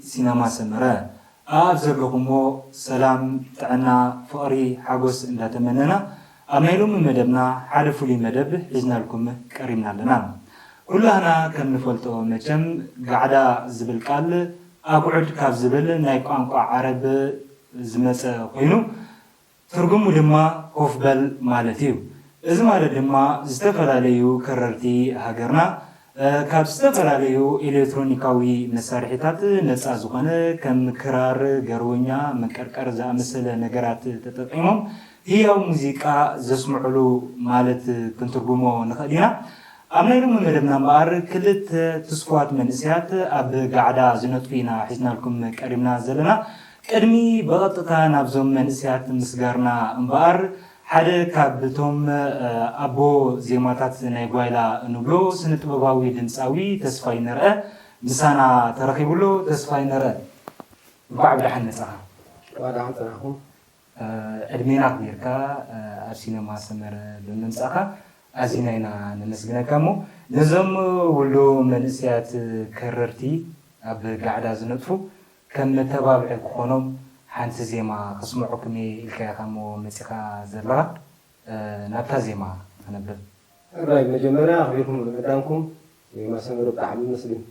ሲነማ ሰመረ ኣብ ዘለኹሞ ሰላም፣ ጥዕና፣ ፍቕሪ፣ ሓጎስ እንዳተመነና ኣብ ናይ ሎሚ መደብና ሓደ ፍሉይ መደብ ሒዝናልኩም ቀሪብና ኣለና። ኩላህና ከም ንፈልጦ መቸም ጋዕዳ ዝብል ቃል ኣጉዕድ ካብ ዝብል ናይ ቋንቋ ዓረብ ዝመጸ ኮይኑ ትርጉሙ ድማ ኮፍ በል ማለት እዩ። እዚ ማለት ድማ ዝተፈላለዩ ከረርቲ ሃገርና ካብ ዝተፈላለዩ ኤሌክትሮኒካዊ መሳርሒታት ነፃ ዝኾነ ከም ክራር፣ ገርወኛ፣ መንቀርቀር ዝኣመሰለ ነገራት ተጠቂሞም ህያው ሙዚቃ ዘስምዕሉ ማለት ክንትርጉሞ ንኽእል ኢና። ኣብ ናይ ሎሚ መደብና እምበኣር ክልተ ትስፉዋት መንእሰያት ኣብ ጋዕዳ ዝነጥፉ ኢና ሒዝናልኩም ቀሪብና ዘለና። ቅድሚ ብቐጥታ ናብዞም መንእሰያት ምስጋርና እምበኣር ሓደ ካብቶም ኣቦ ዜማታት ናይ ጓይላ እንብሎ ስነ ጥበባዊ ድምፃዊ ተስፋይ ነርአ ምሳና ተረኺቡ ኣሎ። ተስፋይ ነርአ እንኳዕ ብደሓን መጻኻ። ዋዳ ሓንፅናኹም ዕድሜና ኣኽቢርካ ኣብ ሲነማ ሰመረ ብምምጻእካ ኣዚና ኢና ነመስግነካ። እሞ ነዞም ውልዶ መንእሰያት ከረርቲ ኣብ ጋዕዳ ዝነጥፉ ከም መተባብዒ ክኾኖም ሓንቲ ዜማ ከስምዑኩም እየ ኢልካ ኢኻ እሞ መጺኻ ዘለኻ። ናብታ ዜማ ክነብል። ሕራይ መጀመርያ ኣኽቢርኩም ብምዕዳምኩም ዜማ ሰመረ ብጣዕሚ ነመስግን።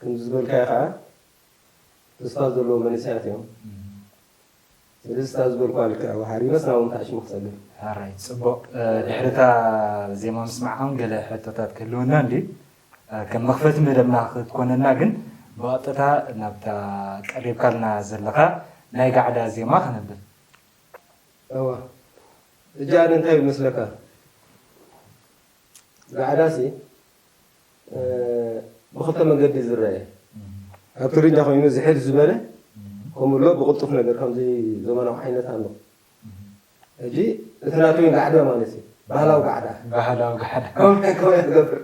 ከምዚ ዝበልካዮ ከዓ ተስፋ ዘለዎ መንእሰያት እዮም። ስለዚ እታ ዝበልኳ ልክዕ ወሃሪበስ ናብኦም ታዕሽሙ ክጸግብ። ሕራይ ጽቡቕ። ድሕሪ እታ ዜማ ምስማዕኻ እውን ገለ ሕቶታት ክህልወና እንድዩ። ከም መኽፈቲ መደብና ክትኮነና ግን ብቐጥታ ናብታ ቀሪብካልና ዘለኻ ናይ ጋዕዳ ዜማ ክነብል። እዋ እጃን እንታይ ይመስለካ? ጋዕዳሲ ብክልተ መንገዲ ዝረአ ኣብ ትግርኛ ኮይኑ ዝሕል ዝበለ ከምኡ ብቅልጡፍ ነገር ከምዚ ዘመናዊ ዓይነት ኣሎ። ሕጂ እቲ ናቱ ጋዕዳ ማለት እዩ ባህላዊ ጋዕዳ ባህላዊ ጋዕዳ ከመይ ከመይ ትገብር